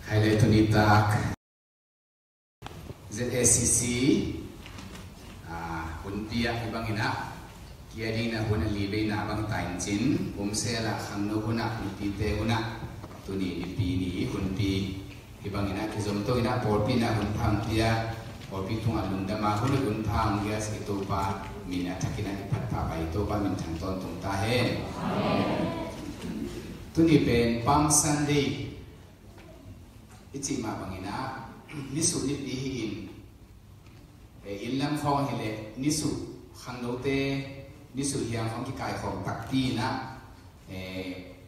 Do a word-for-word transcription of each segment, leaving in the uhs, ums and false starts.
Khai le tuni tak Z A C C, ah, hunpi ah hih bangin ah, kia dingin ah hun a li veina bang ta in cin, um sela khangno hun ah, nipite hun ah, tuni nipi ni hunpi hih bangin ah kizom to in ah, pawlpi in ah hun pha hong pia, pawlpi tungah lungdam a hun ah hun pha hong pia i Topa min a thakin ah i phat pha pai, Topa min thang tawntung ta hen. Tuni pen Palm Sunday i cih mah bangin ah, nisuh nipi hi in, eh, inn lam khawng hi leh nisuh, khangnote nisuh hiang khawng kikaikhawm takpi in ah, eh,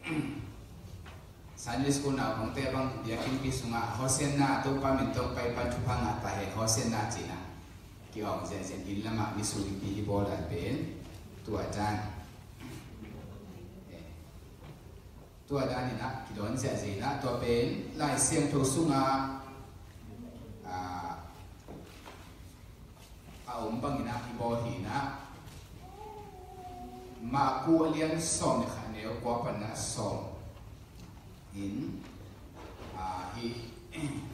Sunday school naupangte bang biakinnpi sungah Hosianna, Topa min tawh pai pan thupha ngah ta hen, Hosianna ci in ah ki-awng ziahziah in, inn lamah nisuh nipi hi bawl dan pen tua dan. Eh, tua dan in ah kidawn ziahziah in ah, tua pen Lai Siangtho sungah, ah, a om bangin ah i bawl hi in ah, Marku a lian sawm le khat, a neu kua pan ah sawm in, ah, hih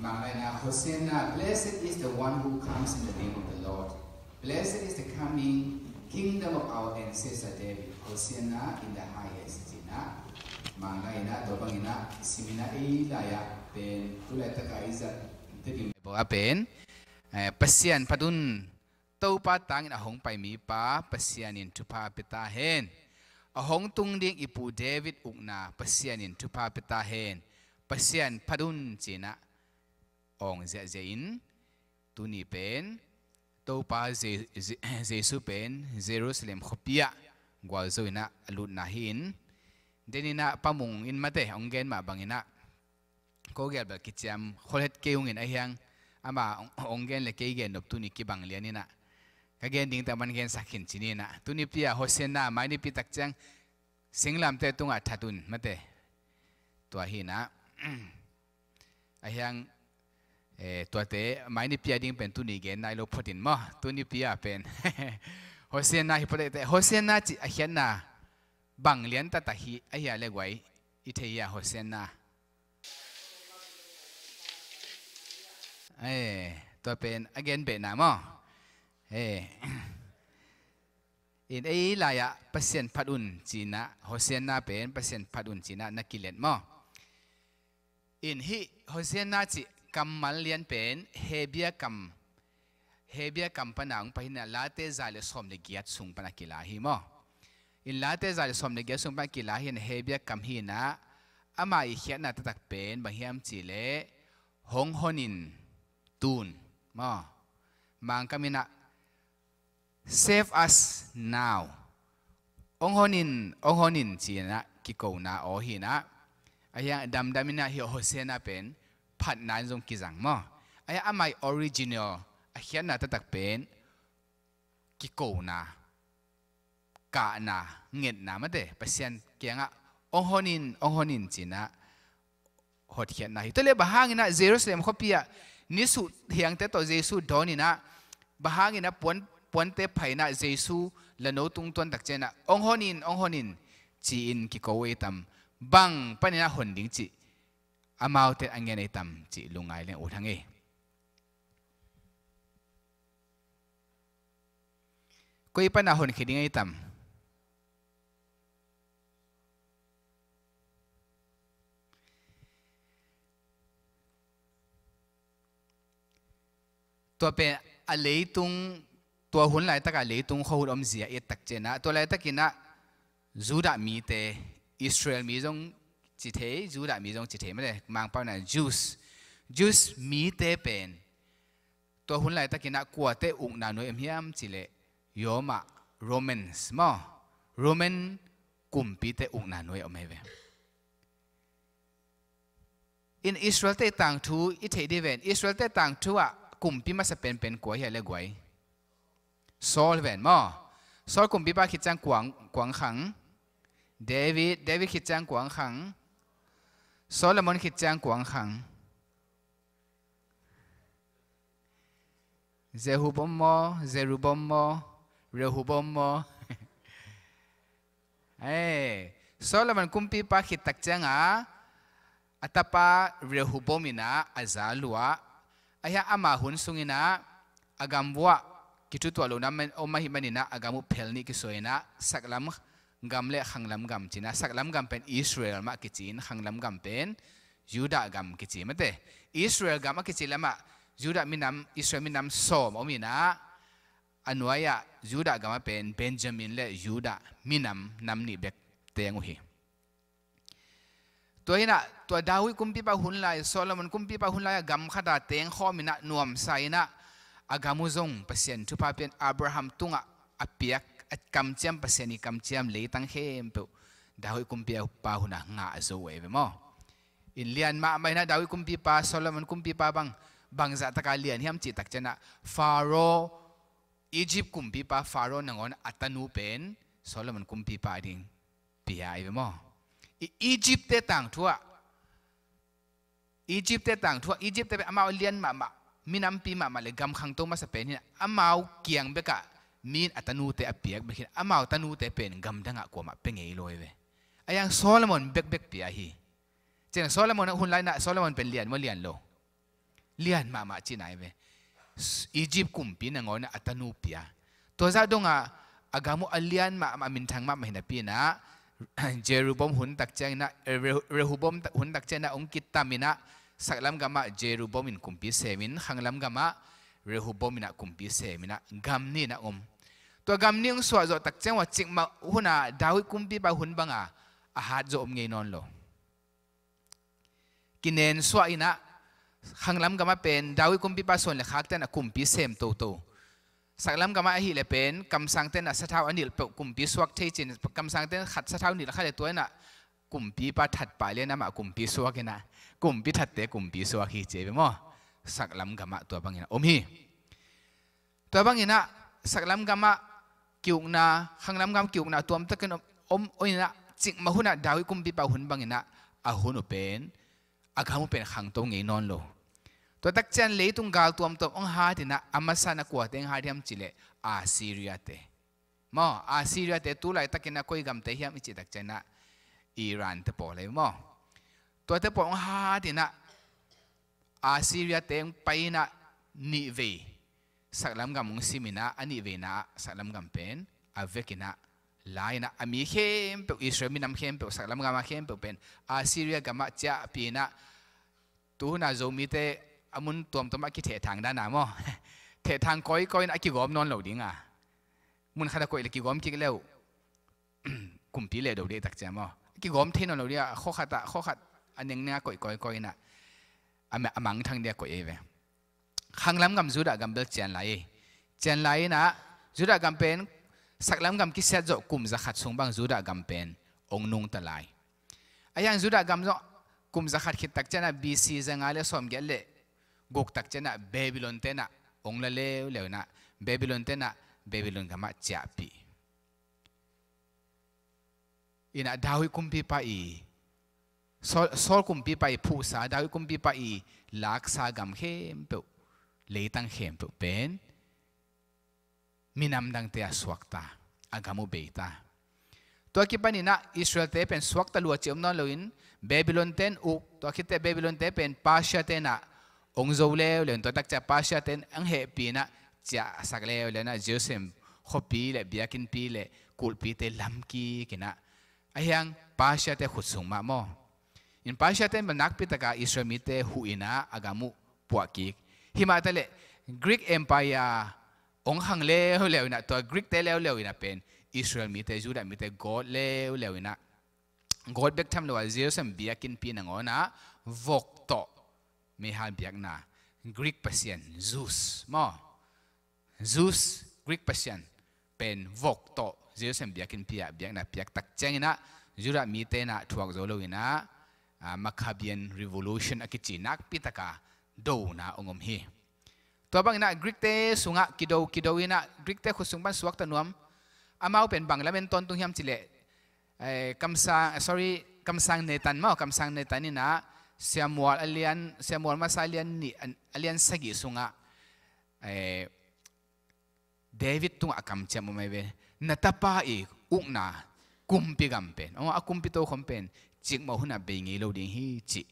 Manglai in ah, Hosanna, blessed is the one who comes in the name of the Lord. Blessed is the coming kingdom of our ancestor David. Hosanna in the highest, ci in ah, Manglai in ah tua bangin ah sim in ah, ei lai ah pen tu laitak a i zat te ding Bible ah pen, eh, Pasian phat un, Topa tangin a hong pai mipa Pasian in thupha pia ta hen. A hong tung ding i pu David ukna Pasian in thupha pia ta hen. Pasian phat un, ci in ah awng ziahziah in, tuni pen Topa Je-, Je-, Jesu pen Jerusalem khuapi ah gualzo in ah a lutna hi in, den in ah Pa Mung in mate hong gen mah bangin ah, ko gel bel kiciam khol het kei ung in, a hiang ama hong, hong gen le kei gen nop tuni kibang lian in ah, ka gen ding tak man gensak khin ci ni in ah, tuni pi ah Hosanna, mai nipi tak ciang singlamteh tungah that un mate. Tua hi in ah, a hiang, eh, tuate mai nipi a ding pen tuni gen nai lo phot in maw, tuni pi ah pen Hosanna hi phot leh teh, Hosanna cih a khiatna bang lian taktak hi a hia le guai, i thei hia Hosanna? Eh, tua pen a gen behna maw? Eh. In ei lai ah Pasian phat un, ci in ah, Hosanna pen Pasian phat un, ci in ah na kilet maw? In hih Hosanna cih kammal lian pen Hebia kam, Hebia kam pan a hong pai hi in ah, Late za le sawm le giat sung pan a kila hi maw? In Late za le sawm le giat sung pan a kila hi in ah, Hebia kam hi in ah, ama i khiatna taktak pen bang hiam cih leh, hong hon in tun maw? Mangkam in ah, save us now. Hong hon in, hong hon in, ci in ah kikona aw hi in ah, a hiang damdam in ah hih Hosanna pen phatna in zong kizang maw? A hiang ama i original, a khiatna taktak pen kikona, kahna, ngetna mate, Pasian kiangah hong hon in, hong hon in, ci in ah hotkhiatna hi. Tua leh bang hangin ah Jerusalem khuapi ah nisuh hiangte tawh Jesu dawn in ah, bang hangin ah puan, puante pha in ah Jesu lano tung tuan tak ciangin ah, hong hon in, hong hon in, ci-in kiko ei tam? Bang panin ah hon ding cih amaute a ngen ei tam cih lungngai leng ut hang ei. Koi pan a honkhia ding ei tam? Tua pen a leitung, tua hun laitaka leitung khuahun omzia i et tak ciangin ah, tua laitakin ah Judah mite, Israel mi zong ci thei, Judah mi zong ci thei mate, Mangpau na Jews, Jews mite pen tua hun laitakin ah kuate ukna nuai om hiam cih leh, Roma, Romans maw, Roman kumpite ukna nuai om hi ve. In Israel-te tangthu i theih dih ven, Israel-te tangthu ah kumpi masa penpen kua hia le guai? Saul ven maw? Saul kumpipa khit ciang kua, kua khang? David, David khit ciang kua khang? Solomon khit ciang kua khang? Jehubom maw, Jerubom maw, Rehubom maw? Ei, Solomon kumpipa khit tak cianga a tapa Rehoboam in ah a za lua, ahi hang ama hun sungin ah a gam vuah kithutuah lohna om ahih manin ah a gam uh phel nih kisuai in ah saklam gam le khanglam gam ci-in ah, saklam gam pen Israel mah kici in khanglam gam pen Judah gam kici mate. Israel gam a kici lamah Judah minam, Israel minam sawm om in ah, a nuai-ah Judah gam ah pen Benjamin le Judah minam nam nih bek teng uh hi. Tua hi in ah tua David kumpipa hun lai, Solomon kumpipa hun lai-ah gam khat ah teng khawm in ah nuamsa in ah a gam uh zong Pasian thupha piak in Abraham tungah a piak a kamciam, Pasian ii kamciam leitang khempeuh David kumpipa hun ah ngah zo uh ahi ve maw. In lian mahmah in ah David kumpipa, Solomon kumpipa bang bangzah taka lian hiam cih tak ciangin ah Pharaoh, Egypt kumpipa Pharaoh nangawn a tanu pen Solomon kumpipa ding pia ahi ve maw. I Egypt-te tangthu ah, Egypt-te tangthu ah, Egypt-te pen amau lian mahmah, minampi mahmah le gam khangto masa pen hi in ah, amau kiang bekah mi in a tanute a piak bek hi in ah, amau tanute pen gamdang ah kuamah pia ngei lo ahi ve. Ahi hang Solomon bekbek pia hi. Ciang Solomon hun lai-in ah Solomon pen lian maw lian lo? Lian mahmah cihna ahi ve. Egypt kumpi nangawn ah a tanu pia. Tua zah dongah a gam uh a lian mahmah, a minthang mahmah hi napi in ah Jeroboam hun tak ciangin ah, Rehu-, Rehoboam ta-, hun tak ciangin ah hong kitam in ah saklam gamah Jeroboam in kumpi sem in khanglam gamah Rehoboam in ah kumpi sem in ah gam nih in ah om. Tua gam nih hong suah zawh tak ciang uh ah cikmah hun ah David kumpipa hun banga a hat zawh om ngei nawn lo. Kinen suah in ah khanglam gamah pen David kumpipa suan le khakte in ah kumpi sem toto. Saklam gamah ahih leh pen kamsangte in ah sathau a nilh peuh kumpi suak thei ci-in, kamsangte in khat sathau nilh kha leh tua in ah kumpipa that pah lian amah kumpi suak in ah, kumpi thatte kumpi suak hi ci ahi ve maw. Saklam gamah tua bangin ah om hi. Tua bangin ah saklam gamah ki-ukna, khanglam gam ki-ukna tuamtakin om, om, om in ah cikmah hun ah David kumpipa hun bangin ah a hun uh pen, a gam uh pen khangto ngei nawn lo. Tua tak ciang leitung gal tuamtuam hong hat in ah, a masa in ah kuate hong hat hiam cih leh Assyria-te. Maw, Assyria-te tu laitakin ah koi gamte hiam i cih tak ciang ah Iran-te pawl ahi maw. Tuate pawl hong hat in ah Assyria-te hong pai in ah nihvei saklam gam hong sim in ah, a nihveina ah saklam gam pen a vek in ah la in ah, a mi khempeuh, Israel minam khempeuh, saklam gam ah khempeuh pen Assyria gamah ciahpih in ah, tu hun ah Zomite a mun tuamtuam ah kithehthang dan a maw, thehthang kawikawi in ah a kigawm nawn lo ding a, mun khat ah koih leh kigawm kik le uh kumpi lehdo ding tak ciang maw, kigawm thei nawn lo ding a, khua khat ah, khua khat a nengneng ah koih kawikawi in ah, a ma-, a mangthang ding a koih ahi ve. Khanglam gam Judah gam bel cian lai hi. Cian lai in ah Judah gam pen saklam gam kisiat zawh kum zakhat sung bang Judah gam pen hong nungta lai. Ahi hang Judah gam zong kum zakhat khit tak ciang ah B C zanga le sawmgiat le guk tak ciang ah Babylon-te in ah hong la leuleu in ah, Babylon-te in ah Babylon gamah ciahpih in ah David kumpipa ii, Saul, Saul kumpipa ii phuhsa, David kumpipa ii laksa gam khempeuh, leitang khempeuh pen minam dangte a suakta, a gam uh beita. Tua kipan in ah Israel-te pen suakta lua cih om nawn loin Babylon-te in uk, tua khit teh Babylon-te pen Persia-te in ah hong zo leuleu in, tua tak ciang Persia-te in hong hehpih in ah ciahsak leuleu in ah Jerusalem khuapi le biakinnpi le kulhpite lamkik in ah, ahi hang Persia-te khut sung mah maw. In Persia-te in bel nakpi taka Israel mite huh in ah a gam uh puah kik. Hi mah ta leh Greek Empire hong khang leuleu in ah, tua Greek-te leuleu in ah pen Israel mite, Judah mite gawt leuleu in ah, gawt bek tham lo a Jerusalem biakinnpi nangawn ah vok tawh meihal biakna, Greek pasian, Zeus maw. Zeus, Greek pasian pen vok tawh Jerusalem biakinnpi ah biakna piak tak ciangin ah Judah mite in ah thuak zo lo in ah, ah, Maccabean Revolution a kici nakpi taka dona hong om hi. Tua bangin ah Greek-te sungah kido, kido in ah Greek-te khut sung pan suakta nuam. Amau pen bang lamen tawntung hiam cih leh, eh, kamsang, sorry, kamsang Nathan maw, kamsang Nathan in ah Samuel a lian, Samuel masa a lian nih, a lian sagih sungah, eh, David tungah a kamciam om ahi ve. Na tapa ii ukna kumpi gam pen, aw, a kumpi tokhom pen cikmah hun ah bei ngei lo ding hi cih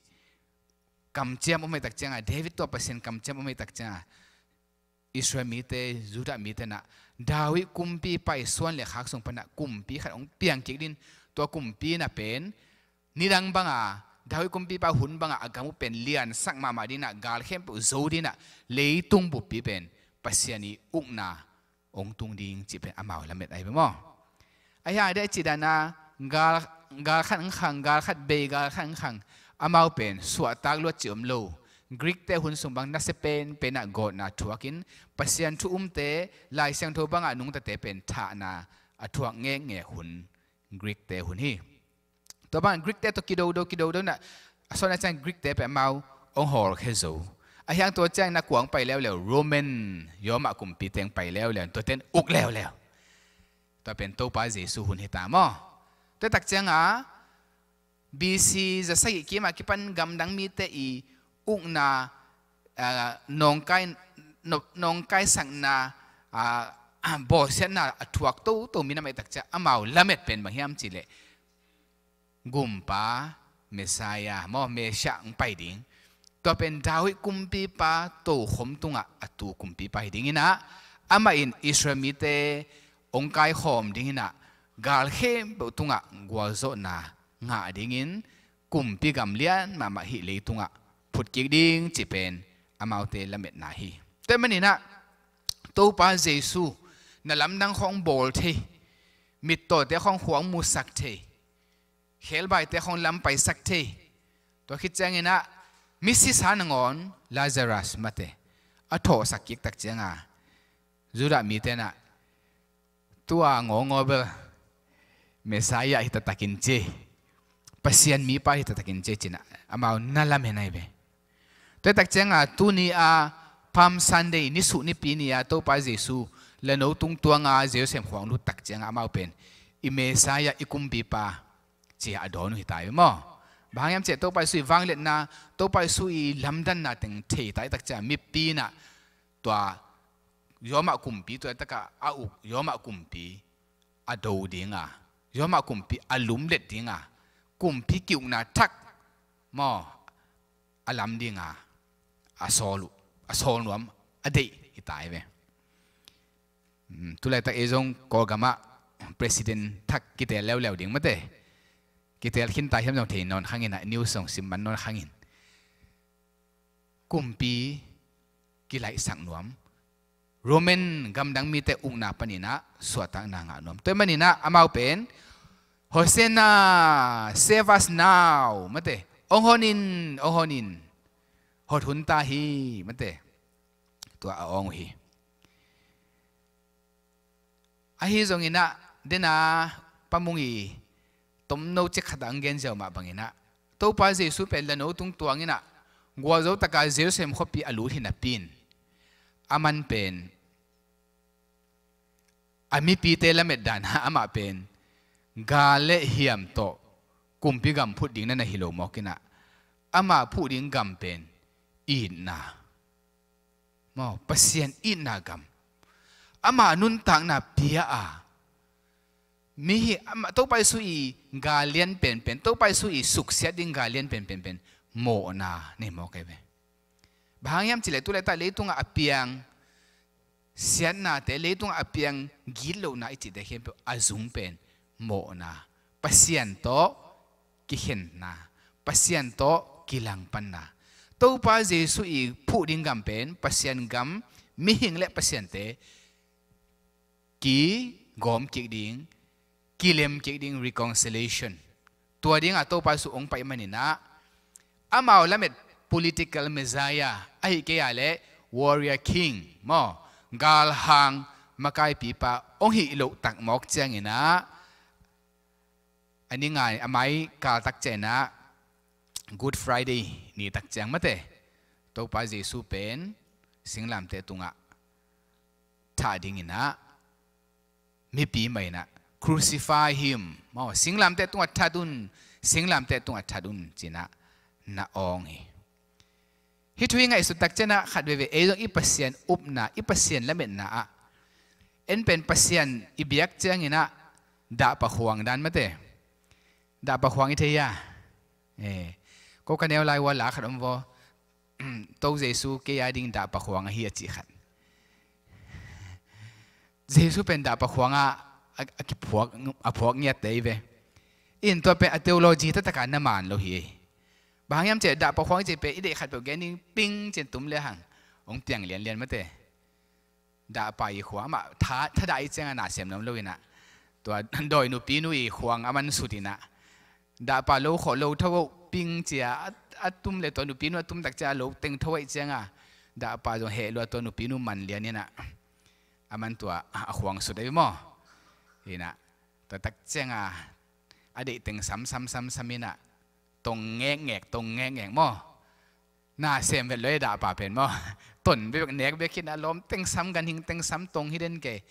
kamciam om ahih tak ciangah, David tungah Pasian kamciam om ahih tak ciangah, Israel mite, Judah mite nah, David kumpipa i suan le khak sung panah kumpi khat hong piang kik ding, tua kumpi nah pen nidang banga, David kumpipa hun banga a gam uh pen liansak mahmah ding nah, gal khempeuh zo ding nah, leitung buppi pen Pasian i ukna hong tung ding cih pen amau lamet ahi ve maw. Ahi hang a deh cih dana gal, gal khat hong khang, gal khat bei, gal khat hong khang, amau pen suahtak luat cih om lo. Greek-te hun sung bang nasia penpen ah gawtna thuakin, Pasian thu umte, Lai Siangtho bangah nungtate pen thahna a thuak ngekngek hun Greek-te hun hi. Tua bang Greek-te tawh kidodo, kidodo nah, a sawtna ciang Greek-te pen amau hong hawlkhia zo. Ahi hang tua ciang na kua hong pai leuleu, Roman, Roma kumpite hong pai leuleu, tuate in uk leuleu. Tua pen Topa Jesu hun hi ta maw. Tua tak ciangah, B C za sagih kimah kipan gamdang mite i ukna, ah, nawngkai, no-, nawngkaisakna, ah, bawlsiatna a thuak toto mi na mah ahih tak ciang amau lamet pen bang hiam cih leh, gumpa, Messiah maw, Messiah hong pai ding. Tua pen David kumpipa tokhom tungah a tu kumpipa hi ding in ah, amah in Israel mite hong kaikhawm ding in ah, gal khempeuh tungah gualzawhna ngah dingin kumpi gam lian mahmah hih leitungah phut kik ding cih pen amaute lametna hi. Tua ahih manin ah Topa Jesu na lamdang khawng bawl thei, mittawte khawng khua hong musak thei, khelbaite khawng lam paisak thei. Tua khit ciangin ah misisa nangawn Lazarus mate a thawhsak kik tak cianga Judah mite nah, tua ngawngawbel Messiah hi taktakin ci, Pasian mipa hi taktakin ci cinah amau na lamen ahi ve. Tua tak cianga tuni a Palm Sunday, nisuh nipi ni a Topa Jesu lano tungtuanga Jerusalem khua hong lut tak cianga amau pen i Messiah, i kumpipa ci a dawn uh hi ta hi maw. Bang hang hiam cih leh Topa Jesu i vangliatna, Topa Jesu i lamdanna teng thei ta hi tak cianga mipi nah tua Roma kumpi, tua taka a uk Roma kumpi a do dinga, Roma kumpi a lumlet dinga, kumpi kiukna thak maw, a lam dinga a sawl uh, a sawl nuam a deih hi ta hi ve. Hmm, tulaitak ei zong Kawlgamah president thak kitel leuleu ding mate. Kitel khin ta hiam zong thei nawn khangin ah, news zong sim man nawn khangin. Kumpi kilaihsak nuam, Roman gamdang mite ukna panin ah suahtakna ngah nuam. Tua ahih manin ah amau pen, "Hosanna, save us now," mate, "Hong hon in, hong hon in, hot hun ta hi," mate. Tua a awng uh hi. Ahi zongin ah, dena Pa Mung i tomno cik khat ah hong gen ziau mah bangin ah, Topa Jesu pen lano tungtuang in ah gualzo taka Jerusalem khuapi a lut hi napi in, aman pen a mipite lamet dan ah amah pen gal le hiam tawh kumpi gam phut ding na na hi lo mawk in ah, amah phuh ding gam pen itna maw, Pasian itna gam, ama nuntakna pia a, mihing, ama, Topa Jesu i gal lian penpen, Topa Jesu i suksiat ding gal lian penpen pen mawhna nei mawk ahi ve. Bang hang hiam cih leh tulaitak leitungah a piang siatnate, leitungah a piang gitlohna i cihte khempeuh a zung pen mawhna, Pasian tawh kikhenna, Pasian tawh kilangpanna. Topa Jesu i phuh ding gam pen Pasian gam, mihing le Pasiante kigawm kik ding, kilem kik ding, reconciliation. Tua dingah Topa Jesu hong pai manin ah, amau lamet political Messiah ahih kei a leh warrior king maw, galhang makaipipa hong hih loh tak mawk ciangin ah, a ni nga, a mai kal tak ciangin ah, Good Friday ni tak ciang mate, Topa Jesu pen singlamteh tungah thah dingin ah, mipi mah in ah, "Crucify him," maw, "Singlamteh tungah that un, singlamteh tungah that un," ci-in ah na awng hi. Hih thu i ngaihsut tak ciangin ah khat veve ei zong i Pasian upna, i Pasian lametna ah, en pen Pasian i biak ciangin ah dahpa khuang dan mate. Dahpa khuang i thei a? Eh, ko ka neu lai ua la khat om vaw. To Jesu kei a ding dahpa khuang ahi a cih khat. Jesu pen dahpa khuang a, a, a kiphuak, a phuak ngiat te hi ve. In tua pen a theology taktak a na man lo hi. Bang hang hiam cih leh dahpa khuang cih pen i deih khat peuh gen ding ping ci-in tum le hang hong piang lianlian mate. Dahpa i khuang amah tha, thadah i ciang a na sem nuam lo in ah, tua dawi nupinu i khuang a man sut in ah, dahpa lo khawh lo tho uh ping ci-a a, a tum le tua nupinu a tum tak ciang a lo teng tho ahih ciang a, dahpa zong heh lua tua nupinu man lian in ah, a man tua a khuang sut ahi maw. In ah tua tak ciang a, a deih teng sam sam sam sam in ah, tong ngekngek, tong ngekngek maw. Na sem vet lo e dahpa pen maw. Ton bek nek bek hi in ah, lawm teng sam, ganhing teng sam, tong hi den kei.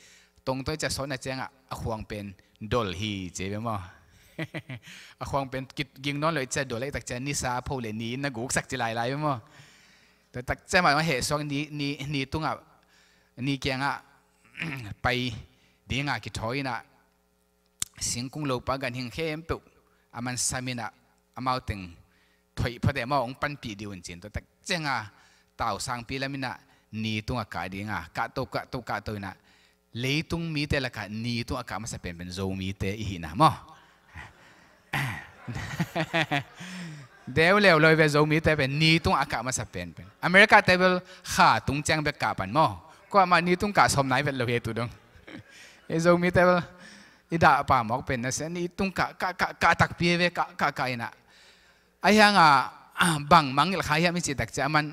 Tong tawh i ciah sawtna ciang ah a khuang pen dol hi ci ve maw. A khuang pen kiging nawn lo i ciah dol ahih tak ciang nisa pho le ni in na guksak ci lailai ve maw. Tua tak ciang mah heh suak ni, ni, ni tungah, ni kiangah pai ding a kithawi in ah, singkung lopa ganhing khempeuh a man sam in ah, amau teng thoih phate maw hong panpih ding un ci-in tua tak ciang a, tausangpi lam in ah ni tungah kah ding a, kahto kahto kahto in ah, leitung mite lakah ni tungah kah masa penpen Zomite i hihna maw. Deu leu lo hi ve, Zomite pen ni tungah kah masa penpen. America te bel kha tung ciang bek kah pan maw. Kuamah ni tung kah sawm nai vet lo hi tu dong. I Zomite bel i dahpa mawk pen na sia, ni tung kah, kah, kah, kah takpi ve, kah, kah, kah in ah. Ahi hang a, bang mangngilh kha hiam i cih tak ciang a man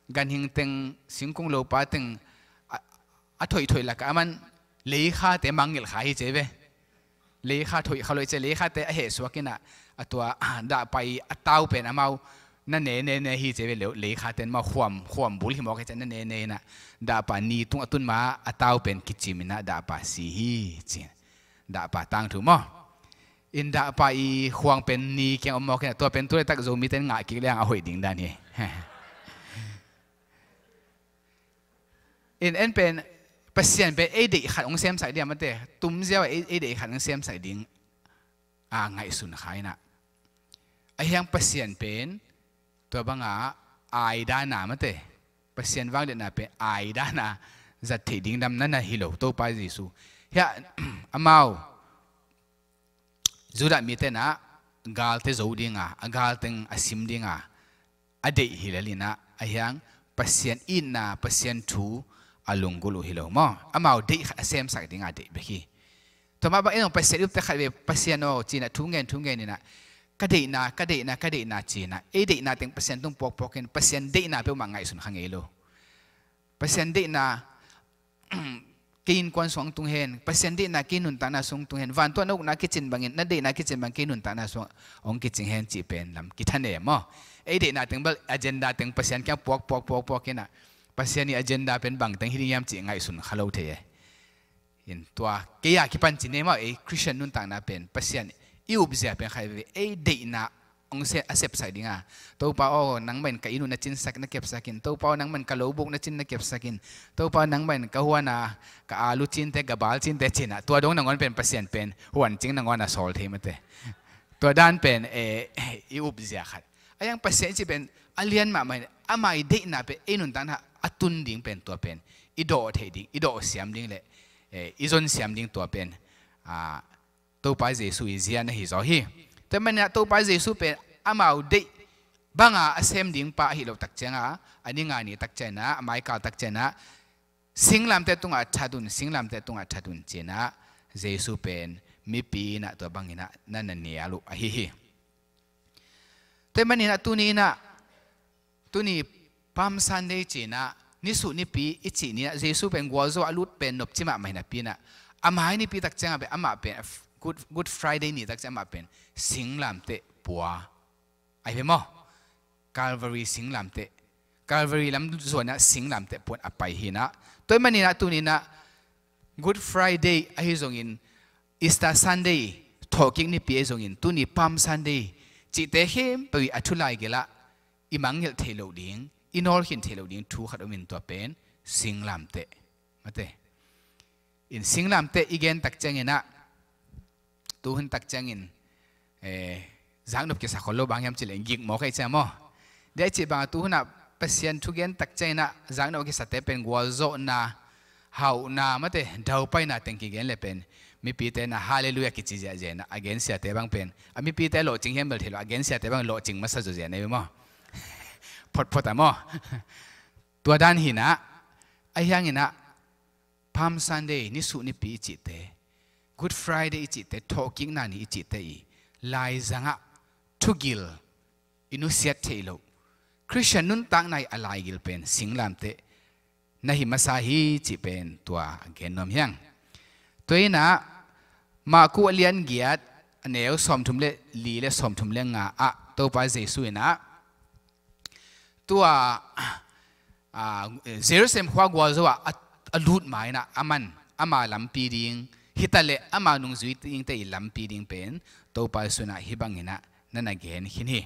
ganhing teng, singkung lopa teng, a, a thoih thoih lakah a man leikhate mangngilh kha hi ci ve. Leikha thoih kha lo i ci, leikhate a heh suak in ah, a tua, ah, dahpa i a tau pen amau na ne ne ne hi ci ve, leu, leikhaten maw khuam, khuam bul hi mawk hi ci na ne ne in ah, dahpa ni tung a tun ma a tau pen kicim in ah dahpa si hi ci. Dahpa tangthu maw. In dahpa i khuang pen ni kiang om mawk in ah, tua pen tu laitak Zomite in ngah kik leng a hoih ding dan hi. In en pen, Pasian pen ei deih khat hong semsak ding a mate, tum ziau a ei, ei deih khat hong semsak ding a ngaihsun kha in ah. Ahi hang Pasian pen tua banga ai dan a mate, Pasian vangliatna pen ai dan a zat theih ding lam na na hi lo, Topa Jesu. Hiah, amau Judah mite in ah galte zo ding a, a galteng a sim ding a, a deih hi lel in ah, ahi hang Pasian itna, Pasian thu a lunggulh uh hi lo maw. Amau deih khat a semsak ding a deih bek hi. Tua mah bang en zong Pasian i upte khat ve, Pasian aw ci in ah thu ngen, thu ngen in ah, ka deihna, ka deihna, ka deihna ci in ah, ei deihna teng Pasian tung puakpuak in, Pasian deihna peuhmah ngaihsun kha ngei lo. Pasian deihna kei innkuan sung hong tung hen, Pasian deihna kei nuntakna sung hong tung hen, vantung ah na ukna kicin bangin, na deihna kicin bang kei nuntakna sung hong kicing hen cih pen lam kithanem maw. Ei deihna teng bel agenda teng Pasian kiang puak, puak, puak, puak in ah, Pasian i agenda pen bang teng hi ding hiam cih ngaihsun kha lo thei e. In tua kei a kipan ci ne maw, ei Christian nuntakna pen Pasian i upzia pen khat ve, ei deihna hong se, a sepsak ding a. Topa aw, nangmah in ka inn uh na cinsak, na kepsak in. Topa aw, nangmah in ka lobuk na cin, na kepsak in. Topa aw, nangmah in ka huan a, ka alu cinte, ka bal cinte ci in ah, tua dong nangawn pen Pasian pen huan cing nangawn a sawl thei mate. Tua dan pen, eh, i upzia khat. Ahi hang Pasian i cih pen a lian mahmah in, ama i deihna pen ei nuntakna a tun ding pen tua pen i dawh theih ding, i dawh siam ding le, eh, i zon siam ding tua pen, ah, Topa Jesu i zia na hi zaw hi. Tua manin ah Topa Jesu pen amau deih banga a sem ding pa ahi lo tak ciang a, a ni nga ni tak ciang a, a maikal tak ciang a, singlamteh tungah that un, singlamteh tungah that un ci in ah, Jesu pen mipi in ah tua bangin ah na na nial uh ahi hi. Tua manin ah tuni in ah, tuni Palm Sunday ci in ah, nisuh nipi i cih ni in ah, Jesu pen gualzo a lut pen nopci mahmah hi napi in ah, a mai nipi tak ciang a pen amah pen, Good, Good Friday ni tak ciang amah pen singlamteh pua ahi ve maw. Calvary singlamteh, Calvary lam zuan ah singlamteh pua in a pai hi in ah, tua manin ah tuni in ah Good Friday ahi zongin, Easter Sunday thawhkik nipi ahi zongin, tuni Palm Sunday cihte khempeuh i a thulai gelh ah i mangngilh theih loh ding, i nawlkhin theih loh ding thu khat om in, tua pen singlamteh mate. In singlamteh i gen tak ciangin ah, tuhun tak ciangin, eh, zaknop kisa khol lo, bang hiam cih leh gik mawk ahi ciang maw. Dia i cih bang a tuhun ah Pasian thugen tak ciangin ah zaknop a kisate pen gualzawhna, hauhna, mate, daupaina teng kigen le pen mipite na halleluiah kici ziahziah in ah, a gensiate bang pen a mipite lawhcing hiam bel thei lo, a gensiate bang lawhcing masa zawziah na hi maw? Photphot a maw? Tua dan hi in ah, ahi hangin ah Palm Sunday, nisuh nipi i cihte, Good Friday i cihte, thawhkikna ni i cihte i laizangah thugil i nusiat theih loh, Khristian nuntakna i a laigil pen singlamteh na hi masa hi cih pen tua a gen nuam hi hang. Tua in ah Marku a lian giat, a neu sawmthum le li le sawmthum le nga ah Topa Jesu in ah tua, ah, Jerusalem khua gualzo ah a, a lut ma in ah, aman ama lampi ding, hitaleh ama nungzui dingte i lampi ding pen Topa Jesu in ah hih bangin ah na na gen khin hi.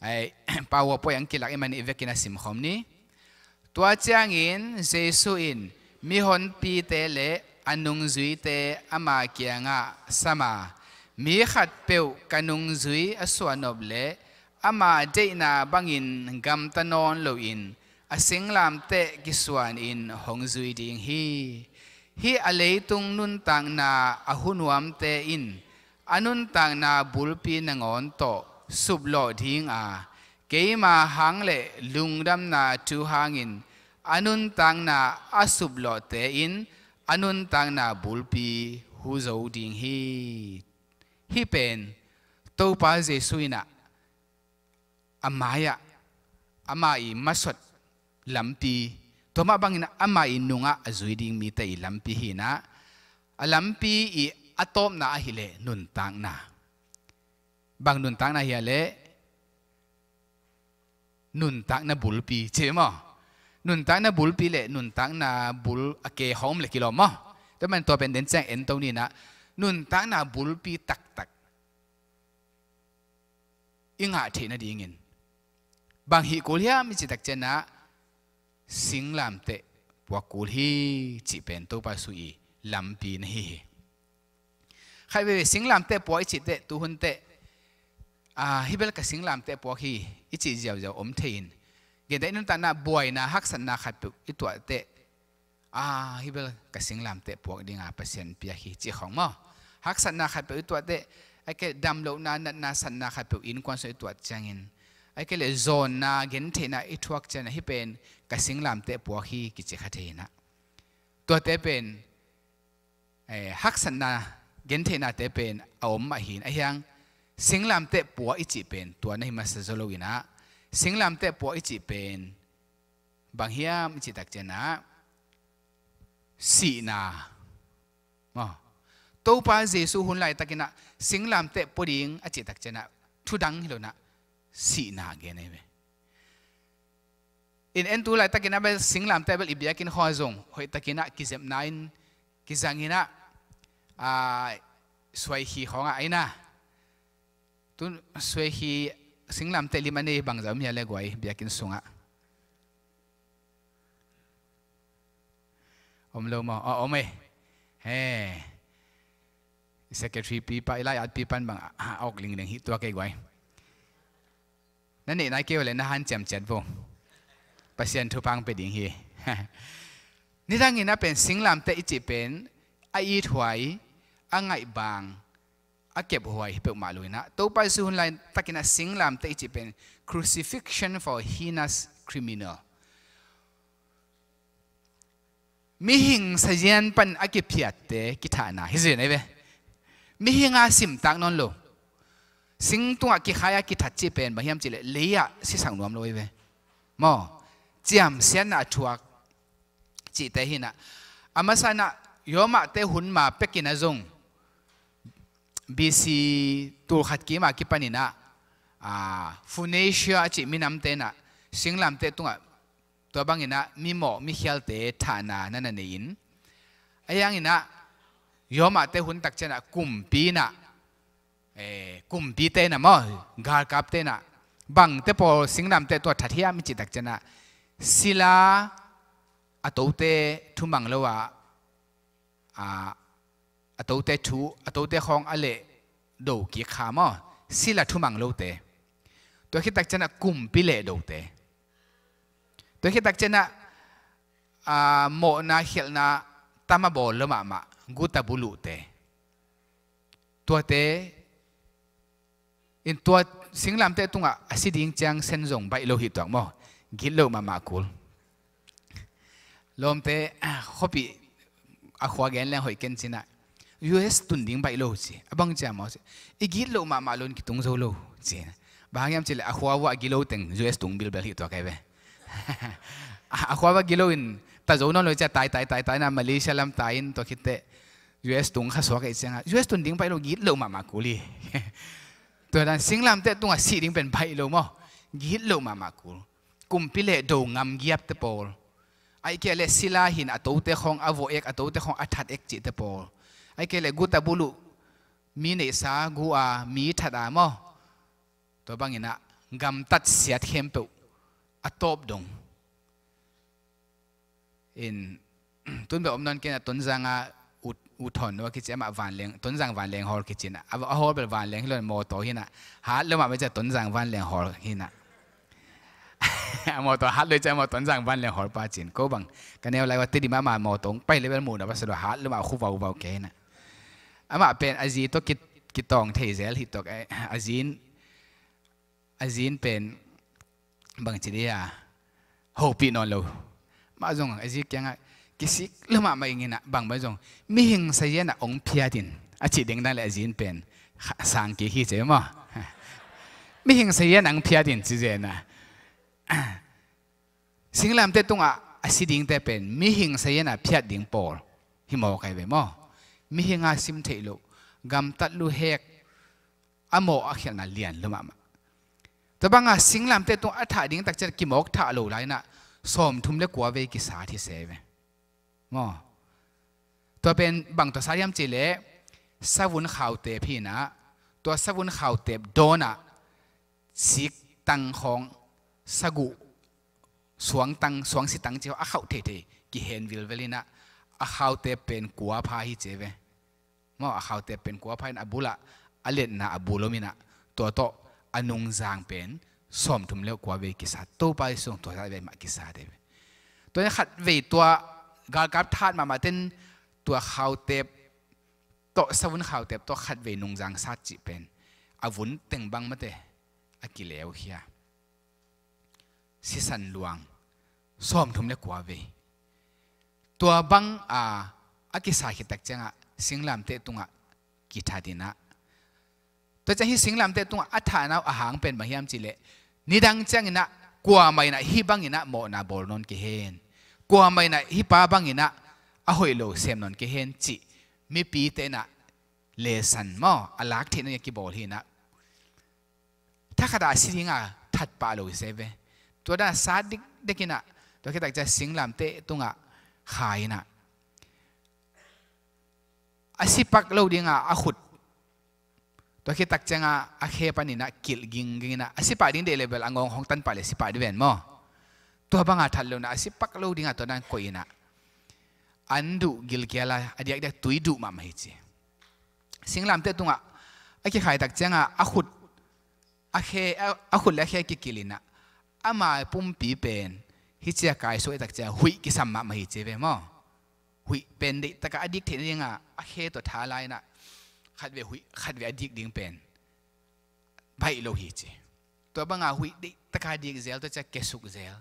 Ai, Paulo pawi ang kilak i man i vekin a simkhawm ni. Tua ciangin Jesu in mihonpite le a nungzuite ama kiangah sam a, mi khatpeuh ka nungzui a suahnop leh ama deihna bangin gamta nawn loin a singlamteh kisuanin hong zui ding hi. Hih a leitung nuntakna a hu nuamte in a nuntakna bulpi nangawn tawh suplawh ding a, keima hang le lungdamna thu hangin a nuntakna a suplawhte in a nuntakna bulpi hu zo ding hi. Hih pen Topa Jesu in ah a mai-ah ama i masot lampi, tua mah bangin ama i nungah a zui ding mite i lampi hi in ah, a lampi i a tawpna ahih leh nuntakna. Bang nuntakna hi a leh nuntakna bulpi ci maw? Nuntakna bulpi le nuntakna bul a ke hawm le kilawm maw? Tua man tua pen den ciang en to ni in ah, nuntakna bulpi taktak i ngah theih nadingin bang hih kul hiam i cih tak ciangin ah singlamteh puak kul hi cih pen Topa Jesu i lampi na hi hi. Khatvei singlamteh puak i cih teh, tuhun teh, ah, hih bel ka singlamteh puak hi i cih ziauziau om thei in, genteh i nuntakna buaina haksatna khatpeuh i tuah teh, ah, hih bel ka singlamteh puak dinga Pasian piak hi cih khawng maw? Haksatna khatpeuh i tuah teh, ahih kei leh damlohna, natna, satna khatpeuh innkuan sung i tuah ciangin, ahih kei leh zawnna, gentheihna i thuak ciangin ah hih pen ka singlamteh puak hi kici kha thei in ah. Tuate pen, eh, haksatna, gentheihnate pen a om mah hi in, ahi hang singlamteh puak i cih pen tua na hi masa zaw lo in ah, singlamteh puak i cih pen bang hiam i cih tak ciangin ah sihna. Maw? Topa Jesu hun laitakin ah singlamteh pua ding a cih tak ciangin ah thu dang hi lo in ah sihna gen ahi ve. In en tu laitakin ah bel singlamteh bel i biakinn khawng ah zong hoihtakin ah kizepna in kizangin ah, ah, suaikhi khawng ah ahi na. Tu suaikhi singlamteh lim a nei bangzah om hia le guai biakinn sungah? Om lo maw? Aw, om e. He. Secretary pipa, i lai-at pipan bang a, a awk lingling hi tuak e guai. Na neih nai kei uh leh na hanciam ciat vo. Pasian thupha hong pia ding hi. Nidangin a pen singlamteh i cih pen a ithuai, a ngaihbang, a kephuai hi peuhmah lo in ah, Topa Jesu hun laitakin a singlamteh i cih pen crucifixion for heinous criminal. Mihing sazian pan a kiphiatte kithahna hi zen ahi ve. Mihing a simtak nawn lo. Sing tungah kikhai a kithat cih pen bang hiam cih leh lei-ah sisak nuam lo ahi ve. Maw? Ciamsiatna a thuak cihte hi in ah. A masa in ah Rome-te hun ma pekin ah zong B C tul khat kim a kipan in ah, ah, Phoenicia a cih minamte in ah singlamteh tungah tua bangin ah mimawh mikhialte thahna na na nei in, ahi hangin ah Rome-te hun tak ciangin ah kumpi in ah, eh, kumpite in ah maw, galkapte in ah bangte pawl singlamteh tungah that hiam i cih tak ciangin ah sila a tote thumang lo a, a, a tote thu, a tote khawng a lehdo kik kha maw, sila thumang lote. Tua khit tak ciangin ah kumpi lehdote. Tua khit tak ciangin ah, ah, mawhna khialhna tam a bawl lo mahmah, guta buluhte. Tuate in tua singlamteh tungah a si ding ciang sen zong baih lo hi tuak maw? Gitloh mahmah kul. Lawmte, khuapih a khua gen leng hoih ken ci-in ah, U S tun ding baih lo ci. A bang ciang maw ci, i gitloh mahmah lo in kitung zo lo ci. Bang hang hiam cih leh a khua vuah a gilo teng U S tung bilbel hi tuak hi ve. A khua vuah gilo in ta zo nawn lo ci a, tai tai tai tai-in ah Malaysia lam tai-in tua khit teh U S tung kha suak ahih ciangin ah, U S tun ding baih lo, gitloh mahmah kul hi. Tua dan singlamteh tungah sih ding pen baih lo maw? Gitloh mahmah kul. Kumpi leh do ngam giapte pawl, ahih kei leh sila hi-in a tote khawng a vawh ek, a tote khawng a that ek cihte pawl, ahih kei leh guta buluh, mi neihsa gu a, mi that a maw? Tua bangin ah gamtat siat khempeuh a tawp dong. In, tun bel om nawn kei-in ah Tonzang a U, U Thawn Nua kici, amah vanleng, Tonzang vanleng hawl kici-in ah, a, a hawl bel vanleng hi lo, mawtaw hi-in ah, hat lo mah mah ci a, Tonzang vanleng hawl hi-in ah. A mawtaw hat lo ci a, amah Tonzang vanleng hawl pa ci-in, ko bang ka neu lai ua Tedim ah ama mawtaw pai leh bel muhna va sa lo, hat lo mah, khu vauvau kei hi-in ah. Amah pen a zi tawh ki, kitawng thei zel hi tuak, eh, a zi in, a zi in pen bangci dih a, hopih nawn lo. Amah zong a zi kiangah kisik lo mahmah ing in ah, bangbang zong, mihing sazian ah hong phiat in, a cih ding dan leh a zi in pen kha, sang kik hi ci maw? Mihing sazian ah hong phiat in ci zen ah. Singlamteh tungah a si dingte pen mihing sazian ah phiat ding pawl hi mawk ahi ve maw? Mihing a sim theih loh, gamtat luhek, a mawh a khialhna lian lo mahmah. Tua banga singlamteh tungah a thah ding tak ciang kimawk thah lo lai-in ah sawmthum le kua vei kisat hi se ve. Maw? Tua pen bang tawh sat hiam cih leh, savun khautep hi-in ah, tua savun khautep dawn ah siktang khawng, saguh, suangtang, suangsitang ci a khauh theithei kihen vilvel in ah, a khautep pen kua pha hi ci ve. Maw, a khautep pen kua pha in a bulah a letna a bul om in ah, tua tawh a nungzang pen sawmthum le kua vei kisat, Topa Jesu tua zah vei mah kisat hi ve. Tua in khatvei tua galkap that mahmah ten tua khautep tawh, savun khautep tawh khatvei nungzang sat cih pen a vun teng bang mate a kileukhia. Sisan luang sawmthum le kua vei. Tua bang a, a kisa khit tak ciangah singlamteh tungah kithat in ah, tua ciang hih singlamteh tungah a thahna uh a hang pen bang hiam cih leh, nidang ciangin ah kuamah in ah hih bangin ah mawhna bawl nawn kei hen, kuamah in ah hih pa bangin ah a hoih lo sem nawn kei hen cih mipite in ah lesson maw, a lak theihna ding a kibawl hi-in ah, thakhat a si ding a that pah lo hi se ve. Tua dan a sat dikdek in ah, tua khit tak ciang singlamteh tungah kha in ah, a si pak lo ding a, a khut, tua khit tak ciang a, a khe panin ah kilh gingging in ah, a si pah ding deih leh bel a ngawng hong tan pah leh si pah ding ven maw? Tua banga that lo in ah, a si pak lo ding a tua dan koih in ah, an duh gilkial a, a diakdiak tui duh mahmah hi ci. Singlamteh tungah a kikhai tak ciangah a khut, a khe, a, a khut le a khe kikilh in ah, ama pumpi pen hih ci a kaisuah tak ciang huih kisam mahmah hi ci ve maw? Huih pen deihtakah a dik theih nadingah a khe tawh tha lai in ah, khatvei huih, khatvei a dik ding pen baih lo hi ci. Tua banga huih deihtakah a dik zel, tua ciang kesuk zel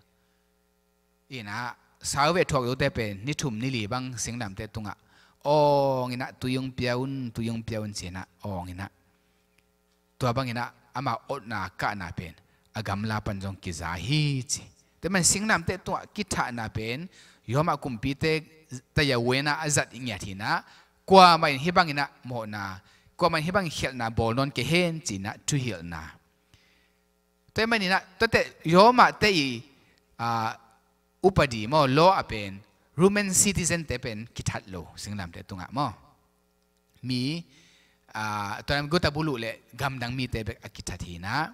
in ah, sauveh thuak zote pen ni thum ni li bang singlamteh tungah awng in ah, tui hong pia un, tui hong pia un ci-in ah awng in ah, tua bangin ah ama otna kahna pen a gamla pan zong kiza hi ci. Tua man singlamteh tungah kithahna pen Roma kumpite taya uena a zat i ngiat hi-in ah, kuamah in hih bangin ah mawhna, kuamah in hih bangin khialhna bawl nawn kei hen ci-in ah thuhilhna. Tua ahih manin ah, tuate Roma te i, ah, upadi maw, law ah pen Roman citizen te pen kithat lo singlamteh tungah maw. Mi, ah, tua guta buluh le gamdang mite bek a kithat hi-in ah.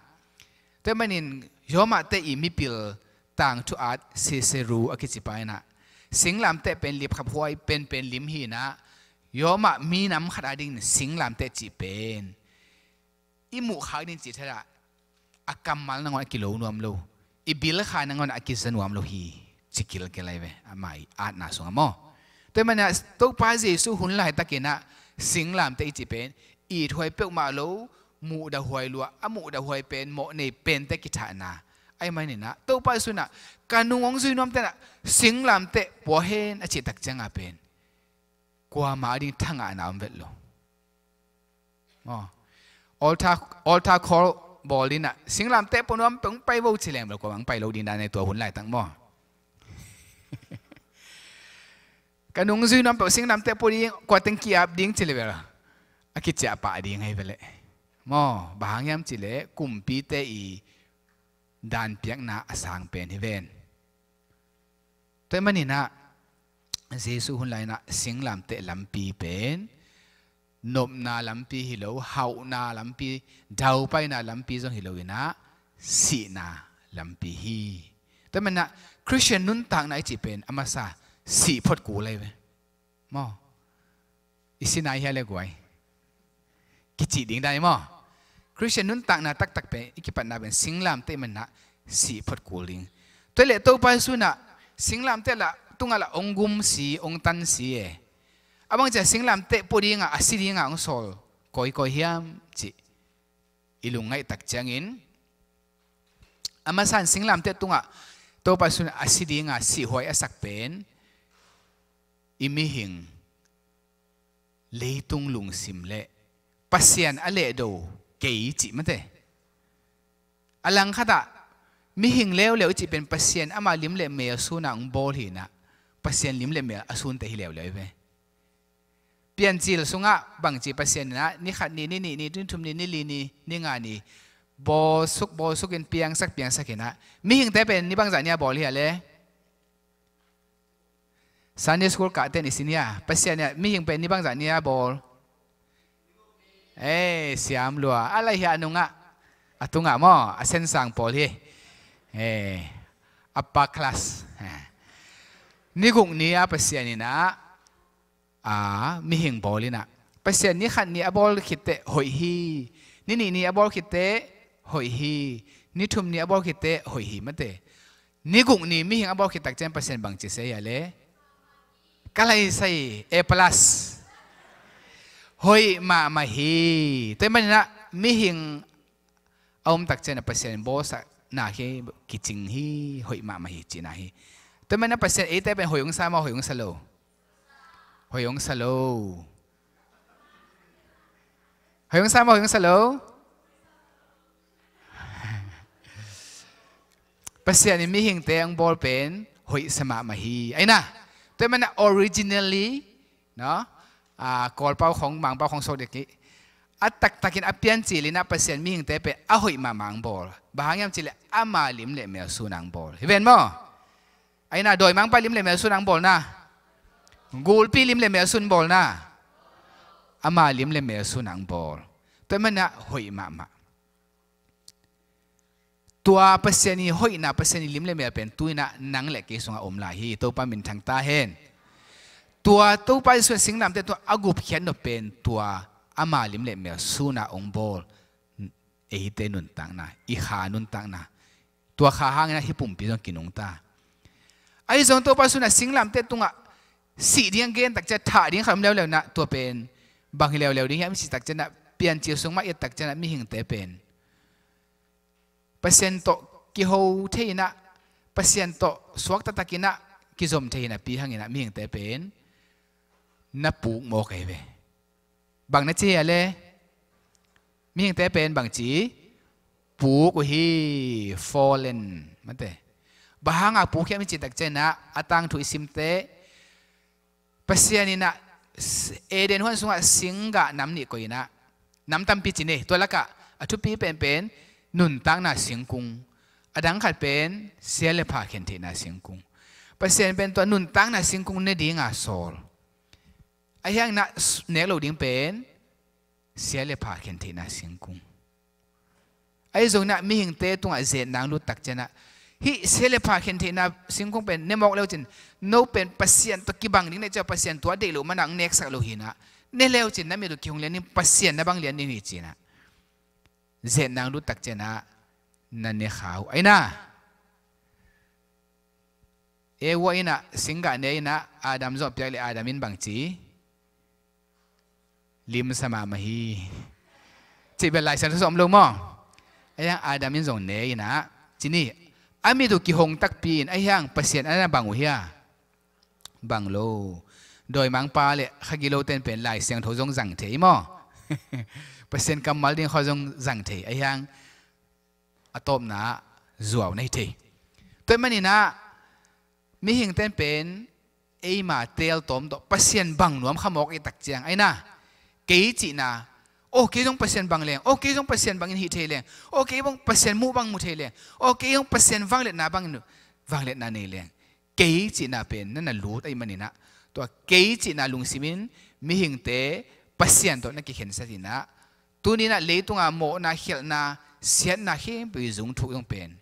Tua ahih manin Roma te i mipil tangthu at Cicero a kici pa in ah, singlamteh pen lipkhaphuai penpen lim hi-in ah, Roma minam khat adingin singlamteh cih pen i muhkhak ding cih thadah a kammal nangawn a kilo nuam lo. i bilkha nangawn a kiza nuam lo hi, ci kilkel ahi ve, ama i atna sungah maw. Tua ahih manin ah Topa Jesu hun laitakin ah singlamteh i cih pen ithuai peuhmah lo, muhdahhuai lua, a muhdahhuai pen mawh nei pente kithahna. Ahih manin ah Topa Jesu in ah ka nung hong zui nuamte in ah singlamteh pua hen a cih tak ciangin pen kuamah ading thangahna om vet lo. Maw. Altar, altar call bawl in ah singlamteh pua nuam peuh hong pai vo ci leng bel kuamah hong pai lo ding dan ahi tua hun laitak maw. Ka nung zui nuam peuh singlamteh pua ding, kua teng ki-ap ding ci leh bel a kiciah pah ding ahi ve leh. Maw, bang hang hiam cih leh kumpite i dan piakna a sang pen hi ven. Tua ahih manin ah Jesu hun lai-in ah singlamteh lampi pen nopna lampi hi lo, hauhna lampi, daupaina lampi zong hi lo in ah sihna lampi hi. Tua ahih manin ah Khristian nuntakna i cih pen a masa sih phot kul ahi ve. Maw. I si nai hia le guai? Kicih ding dan hi maw. Khristian nuntakna taktak pen i kipatna pen singlamteh ahih manin ah sih phot kul ding. Tua leh Topa Jesu in ah singlamteh lah tungah lah hong gumsi, hong tansi e. A bang ciang singlamteh pua dingah, a si dingah hong sawl kawikawi hiam cih i lungngaih tak ciangin, a masa in singlamteh tungah Topa Jesu in a si dingah sihhuai a sak pen i mihing leitung lungsim le Pasian a lehdo kei cih mate. A langkhatah mihing leuleu i cih pen Pasian ama lim le mel suna hong bawl hi in ah, Pasian lim le mel a sunte hi leuleu hi ve. Piancil sungah bangci Pasian in ah ni khat ni, ni nih ni, ni thum ni, ni li ni, ni nga ni bawlsuk bawlsukin piangsak piangsak hi in ah, mihingte pen ni bangzah ni a bawl hi a le? Sunday school kahte in i si ni a, Pasian in ah mihing pen ni bangzah ni a bawl? Eh, siam lua. A lai hi a, a nungah, a tungah maw, a sensang pawl hi. Eh, upper class. Eh. Ni guk ni a Pasian in ah a mihing bawl in ah, Pasian ni khat ni a bawl khit teh hoih hi. Ni nih ni a bawl khit teh hoih hi. Ni thum ni a bawl khit teh hoih hi mate. Ni guk ni mihing a bawl khit tak ciang Pasian bangci sei a le? Ka lai sai, A plus. Hoih mahmah hi. Tua ahih manin ah mihing a om tak ciangin ah Pasian in bawlsakna hi, kicing hi, hoih mahmah hi cihna hi. Tua ahih manin ah Pasian eite pen hoih hong sa maw, hoih hong sa lo? Hoih hong sa lo. Hoih hong sa maw, hoih hong sa lo? Pasian in mihingte hong bawl pen hoih sa mahmah hi. Ahi na, tua ahih manin ah originally, no? Ah, Kawlpau khong, Mangpau khong sawk dek hi. A taktakin a piancil in ah Pasian mihingte pen a hoih mahmah hong bawl. Bang hang hiam cih leh ama lim le mel suna hong bawl. Hi ven maw? Ahi na, dawimangpa lim le mel suna hong bawl na. Gulpi lim le mel suna hong bawl na. Ama lim le mel suna hong bawl. Tua ahih manin ah hoih mahmah. Tua Pasian i hoihna, Pasian i lim le mel pen tu-in ah nang le kei sungah om lai hi. Topa minthang ta hen. Tua Topa Jesu in singlamteh tungah a gupkhiat nop pen tua ama lim le mel suna hong bawl. Eite nuntakna, i kha nuntakna. Tua kha hangin ah hih pumpi zong kinungta. Ahi zong Topa Jesu in ah singlamteh tungah sih ding a gen tak ciang thah ding khat om leuleu in ah, tua pen bang hi leuleu ding hiam i cih tak ciang ah, piancil sung mah i et tak ciang ah mihingte pen Pasian tawh kiho thei in ah, Pasian tawh suak taktak in ah kizom thei hi napi hangin ah mihingte pen na puk mawk ahi ve. Bang na ci a le? Mihingte pen bangci puk uh hi, fallen, mate. Bang hanga puk hiam i cih tak ciang ah, a tangthu i simte, Pasian in ah s-, Eden huan sungah singgah nam nih koih in ah, nam tampi ci ni, tua lakah a thupi penpen nuntakna singkung, a dang khat pen sia le pha khentheihna singkung. Pasian pen tua nuntakna singkung ne dinga sawl. Ahi hangin ah s-, nek lo ding pen sia le pha khentheihna singkung. Ahi zongin ah mihingte tungah zetna hong lut tak ciang ah, hih sia le pha khentheihna singkung pen ne mawk le uh cin, no pen Pasian tawh kibang ding na ci a, Pasian tua deih loh manin ah hong neksak lo hi in ah, ne le uh cin na mit uh kihong lian ding, Pasian na bang lian ding hi ci in ah, zetna hong lut tak ciang ah na ne kha uh. Ahi na, Eva in ah singgah ne in ah Adam zong piak leh Adam in bangci limsa mahmah hi. Cih bel Lai Siangtho sung om lo maw? Ahi hang Adam in zong ne in ah, ci ni, a mit uh kihong takpi in, ahi hang Pasian a na bang uh hia? Bang lo. Dawimangpa leh kha gilo ten pen Lai Siangtho zong zang thei maw? Pasian kammal ding khawng zong zang thei, ahi hang a tawpna ah zuau na hi thei. Tua ahih manin ah mihingte in pen eima teeltawm tawh Pasian bang nuam kha mawk i tak ciang, ahi na, kei cihna, aw kei zong Pasian bang leng, aw kei zong Pasian bangin hih thei leng, aw kei zong Pasian muh bang mu thei leng, aw kei zong Pasian vangliatna bangin vangliatna nei leng, kei cihna pen na na lut ahih manin ah, tua kei cihna lungsim in mihingte Pasian tawh na kikhensat in ah, tuni in ah leitung a mawhna, khialhna, siatna khempeuh i zung thuk zong pen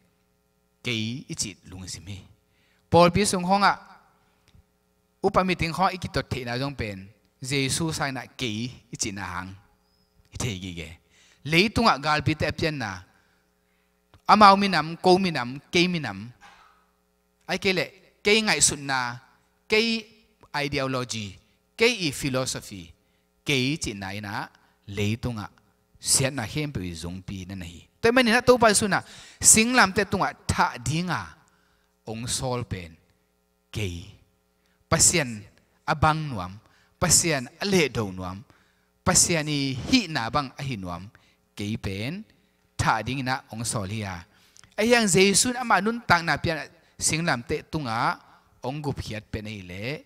kei i cih lungsim hi. Pawlpi sung khawng ah, upa meeting khawng ah i kitot theihna zong pen Jesu sang in ah kei i cihna hang hi thei gige. Leitung ah galpite a pianna, amau minam, ko minam, kei minam, ahih kei leh kei ngaihsutna, kei ideology, kei i philosophy, kei cihna in ah leitung ah siatna khempeuh i zungpi na na hi. Tua ahih manin ah Topa Jesu in ah singlamteh tungah thah ding a hong sawl pen kei, Pasian a bang nuam, Pasian a lehdo nuam, Pasian i hihna bang a hi nuam kei pen thah dingin ah hong sawl hi a. Ahi hang Jesu in ama nuntakna pian ah singlamteh tungah hong gupkhiat pen ahih leh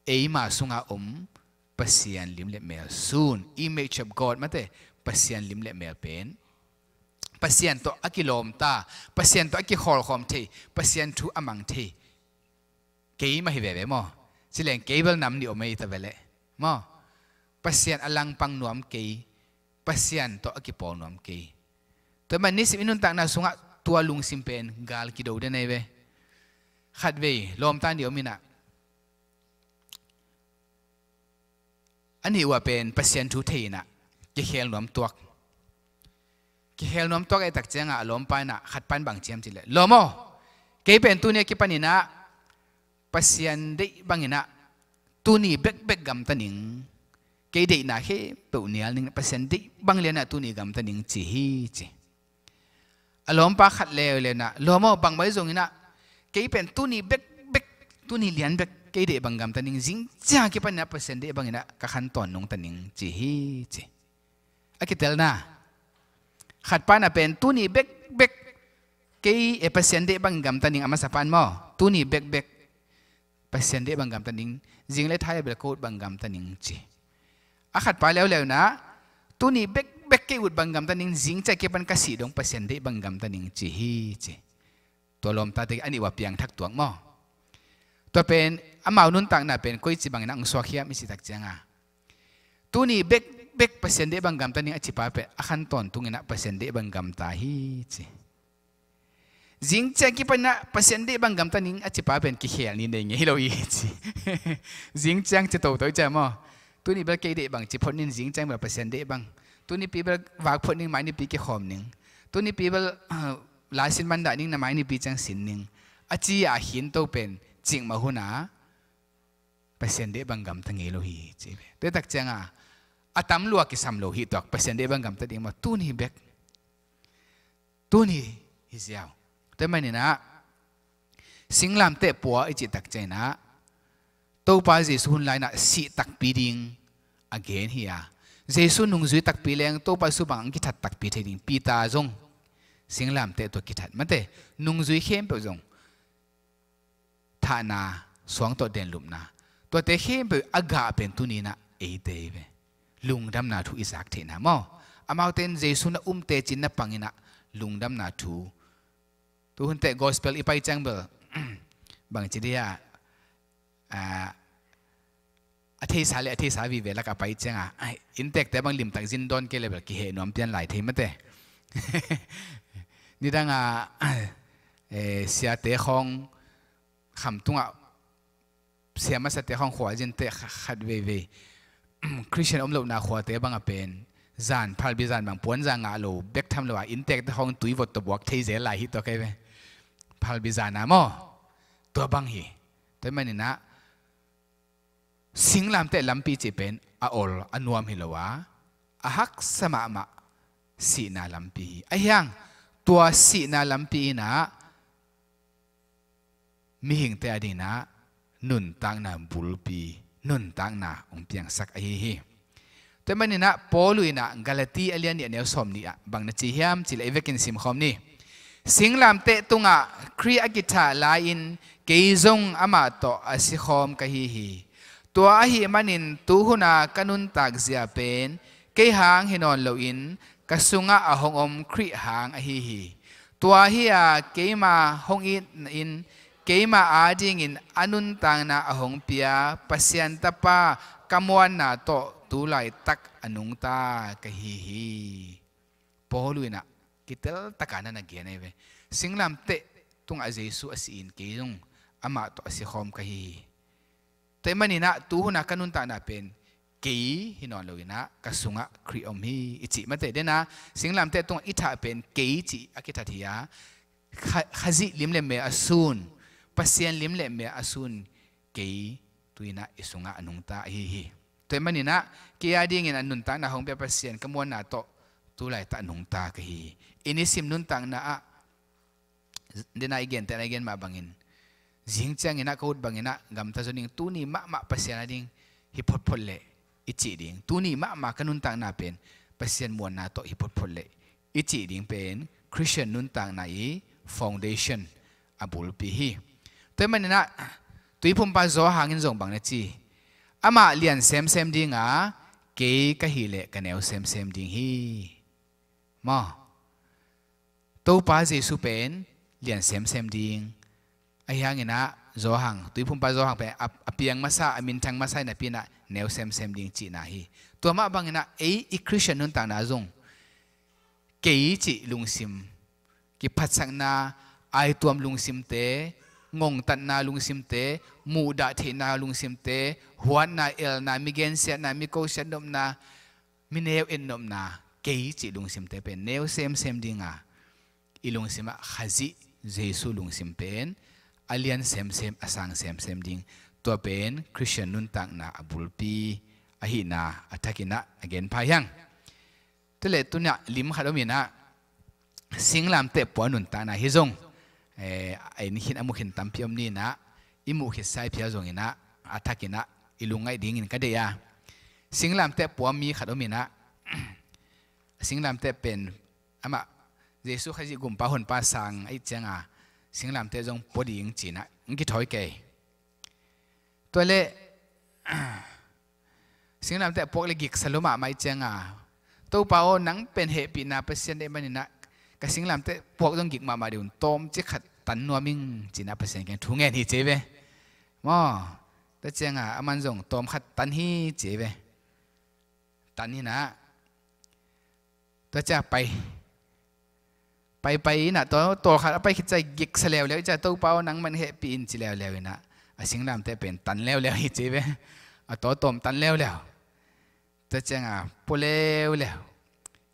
eima sungah om Pasian lim le mel sun, image of God mate, Pasian lim le mel pen, Pasian tawh a kilawmta, Pasian tawh a kikhawlkhawm thei, Pasian thu a mang thei kei mah hi veve maw? Ci leng kei bel nam nih om ei ta ve leh maw? Pasian a langpang nuam kei, Pasian tawh a kipawl nuam kei. Tua ahih man nisim i nuntakna sungah tua lungsim pen gal kido den ei ve. Khatvei lawmta nih om in ah, a nih uh ah pen Pasian thu thei in ah kikhel nuam tuak. Kikhel nuam tuak ahih tak ciangah a lawmpa in ah, khatpa in bang ci hiam cih leh, lawm aw, kei pen tuni a kipanin ah Pasian deih bangin ah tuni bekbek gamta ning, kei deihna khempeuh nial ning, Pasian deih bang lian ah tuni gamta ning ci hi ci. A lawmpa khat leuleu in ah, lawm aw, bangmah hi zongin ah kei pen tuni bekbek, tuni lian bek kei deih bang gamta ning, zing ciang a kipanin ah Pasian deih bangin ah ka khantawn nungta ning ci hi ci. A kitelna, khatpa in ah pen tuni bekbek kei, eh, Pasian deih bangin gamta ning, a masapa'n maw, tuni bekbek Pasian deih bang gamta ning, zing le thai a bel ka ut bang gamta ning ci. A khatpa leuleu in ah tuni bekbek kei ut bang gamta ning, zing ciang a kipan ka sih dong Pasian deih bang gamta ning ci hi ci. Tua lawmtate a nih uh ah piangthak tuak maw? Tua pen amau nuntakna pen koici bangin ah hong suak hiam i cih tak ciangah, tuni bekbek Pasian deih bang gamta ning a cipa pen a khan tawntungin ah Pasian deih bang gamta hi ci. Zing ciang kipan ah Pasian deih bang gamta ning a cipa pen kikhel ni nei ngei lo hi ci. Zing ciang ci toto i ci a maw? Tuni bel kei deih bang ci phot ning, zing ciang bel Pasian deih bang. Tunipi bel vak phot ning, mai nipi kikhawm ning. Tunipi bel, ah, laisin man dah ning, na mai nipi ciang sin ning, a ci a khinto pen cikmah hun ah Pasian deih bang gamta ngei lo hi ci ve. Tua tak ciangah a tam lua kisam lo hi tuak, Pasian deih bang gamta ding maw, tuni bek. Tuni hi ziau. Tua ahih manin ah singlamteh pua i cih tak ciangin ah Topa Jesu hun lai-in ah sih takpi ding a gen hi a. Jesu nungzui takpi leng Topa Jesu bang hong kithat takpi thei ding. Peter zong singlamteh tawh kithat mate, nungzui khempeuh zong thahna, suang tawh denlupna, tuate khempeuh a gah pen tuni-in ah eite hi ve. Lungdamna thu i zak theihna maw? Amaute in Jesu na um teci-in na pang in ah lungdamna thu. Tu hun teh gospel i pai ciang bel bangci dia, ah, a theisa le a theisa vive lak a pai ciangah, ai, inntekte bang limtak zin dawn kei le bel kiheh nuam pian lai thei mate. Nidangah, eh, siate khawng khamtungah, sia masate khawng khua zin teh kha-, khat veivei. Christian om lohna khuate bangah pen zan, phalbi zan bang puanza ngah lo bek tham lo a, inntekte khawng tui vot tawh buak thei zel lai hi tawh kei ve. Phalbi zan a maw? Tua bang hi. Tua ahih maninah singlamteh lampi cih pen a ol a nuam hi lo a, a haksa mahmah sihna lampi hi. Ahi hang tua sihna lampi inah mihingte a dinginah nuntakna bulpi, nuntakna hong piangsak ahi hi. Tua ahih maninah Paul inah Galati a lian nih a neu sawm nih ah bang na ci hiam cih leh i vekin simkhawm ni. Singlamteh tungah Khrih a kithah lai-in kei zong amah tawh a sikhawm ka hi hi. Tua ahih manin tuhuna ka nuntak zia pen kei hang hi nawn loin ka sungah a hong om Khrih hang ahi hi. Tua hi-a keima hong itna in keima adingin a nuntakna a hong pia Pasian Tapa ka muanna tawh tu laitak a nungta ka hi hi. Paul inah kiteltaka na na gen ahi ve. Singlamteh tungah Jesu a si-in kei zong amah tawh a sikhawm ka hi hi. Tua ahih maninah tuhuna ka nuntakna pen kei hi nawn loinah ka sungah Khrih om hi i cih mate dena, singlamteh tungah i thah pen kei cih a kithat hi-a, Kha-, Khazih lim le mel a sun, Pasian lim le mel a sun kei tuinah i sungah a nungta ahi hi. Tua ahih maninah kei adingin a nuntakna hong pia Pasian ka muanna tawh tu laitak a nungta ka hi hi. I nisim nuntakna ah dena i gentehna i gen mah bangin, zing cianginah ka ut banginah gamta zo ning, tuni mahmah Pasian ading hi photphot leh i cih ding, tuni mahmah ka nuntakna pen Pasian muanna tawh hi photphot leh i cih ding pen Christian nuntakna i foundation, a bulpi hi. Tua ahih maninah Tuiphumpa Johan in zong bang na ci, amah lian semsem dinga, kei ka hih leh ka neu semsem ding hi. Maw? Topa Jesu pen lian semsem ding. Ahi hanginah Johan, Tuiphumpa Johan pen a, a piang masa, a minthang masa hi napi inah neu semsem ding cihna hi. Tua mah banginah ei i Christian nuntakna zong kei cih lungsim, kiphatsakna, aituam lungsimte, ngongtatna lungsimte, muhdah theihna lungsimte, huatna, elna, mi gensiatna, mi kosiat nopna, mi neu et nopna, kei cih lungsimte pen neu semsem dinga, i lungsimah Khazih Jesu lungsim pen a lian semsem, a sang semsem ding. Tua pen Christian nuntakna a bulpi ahihna a thakinah a genpha hi hang. Tua leh tunah lim khat om inah, singlamteh pua nuntakna hi zong, eh, a en khin a mu khin tampi om ni inah, i muh khit sai phial zonginah a thakinah i lungngaih dingin ka deih a. Singlamteh pua mi khat om inah, singlamteh pen amah Jesu Khazih gumpa honpa sang ahih cianga singlamteh zong pua ding cinah hong kithawi kei. Tua leh singlamteh a puak le giksa lua mahmah ahih cianga, Topa aw, nang pen hehpihna Pasian deih maninah ka singlamteh puak zong gik mahmah deuh un, tawmcik khat tan nuam ing cinah Pasian kiang thu ngen hi ci ve. Maw? Tua cianga aman zong tawm khat tan hi ci ve. Tan hinah tua cia pai. Pai pai inah tua, tua khat a pai khit cia giksa leuleu i cia, Topa aw, nangman hehpih in ci leuleu inah a singlamteh pen tan leuleu hi ci ve. A tawtawm tan leuleu. Tua cianga pua leuleu.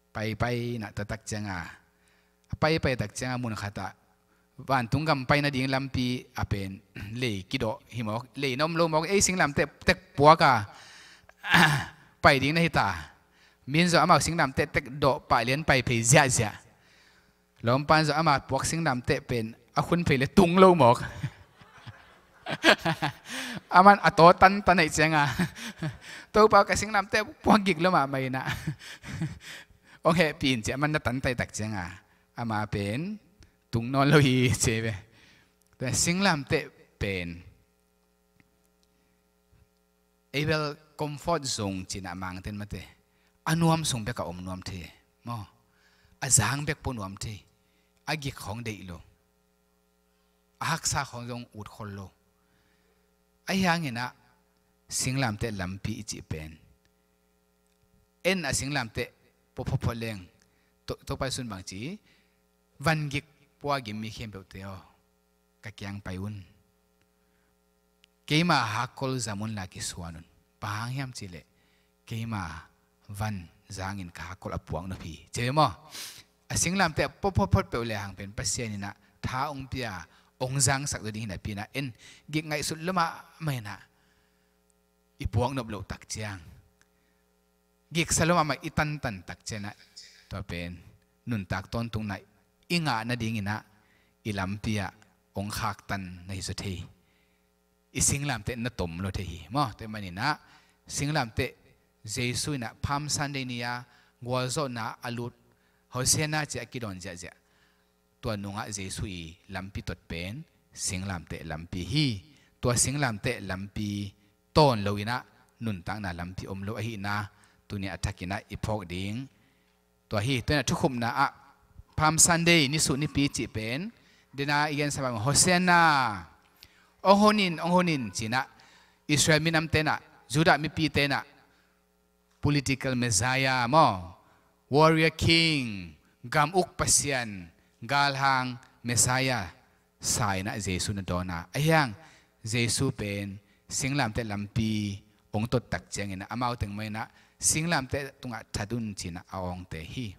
Pai pai inah tua tak cianga, a pai pai tak cianga mun khatah vantung gam pai nading lampi a pen lei kidawh hi mawk, lei na om lo mawk, ei singlamteh tek puaka pai ding na hita. Min zong amau singlamteh tek dawh pah lian pai phei ziahziah. Lawmpan zong ama puak singlamteh pen a khun phei le tung lo mawk. Aman a taw tantan ahih cianga, Topa ka singlamteh puak gik lo mahmah inah hong hehpih in ci, aman na tan taitak cianga ama pen tung nawn lo hi ci ve. Tua singlamteh pen ei bel comfort zone cinah Mangten mate, a nuam sung bek a om nuam thei maw? A zang bek pua nuam thei. A gik khawng deih lo, a haksa khawng zong ut khol lo. Ahi hanginah singlamteh lampi i cih pen, en a singlamteh pua phawphaw leng, Topa Jesu in bang ci, van gik pua gim mi khempeuhte aw, ka kiang pai un. Keima hakkol zam unla kisuan un. Bang hang hiam cihleh keima van zangin ka hakkol a puak nop hi ci ve maw? A singlamteh a pua phawtphawt peuh le hang pen Pasian inah tha hong pia, ong zangsak zaw ding hi napi-in ah, en, gik ngaihsut lua mahmah in ah, i puak nop loh tak ciang, giksa lua mahmah i tantan tak ciang ah, tua pen nuntak tawntungna i ngah nadingin ah, i lampi ah ong khaktan na hi zaw thei. I singlamteh na tom lo thei hi maw. Tua ahih manin ah, singlamteh, Jesu in ah Palm Sunday ni-a gualzawhna a lut, Hosianna ci-a a kidawn ziahziah, tua nungah Jesu i lampi tot pen singlamteh lampi hi. Tua singlamteh lampi tawn lo-in ah nuntakna lampi om lo ahihna tuni-a a thakin ah i phawk ding. Tua hi, tua in ah thukhupna ah Palm Sunday, nisuh nipi cih pen, den a i gensa mah bang, Hosianna, ong hon in, ong hon in, ci-in ah Israel minamte in ah, Judah mipite in ah, political Messiah maw, warrior king, gam uk Pasian, galhang Messiah sa-in ah Jesu na dawn a, ahi hang Jesu pen singlamteh lampi ong tot tak ciangin ah, amau teng mah in ah, singlamteh tungah that un ci-in ah a awngte hi.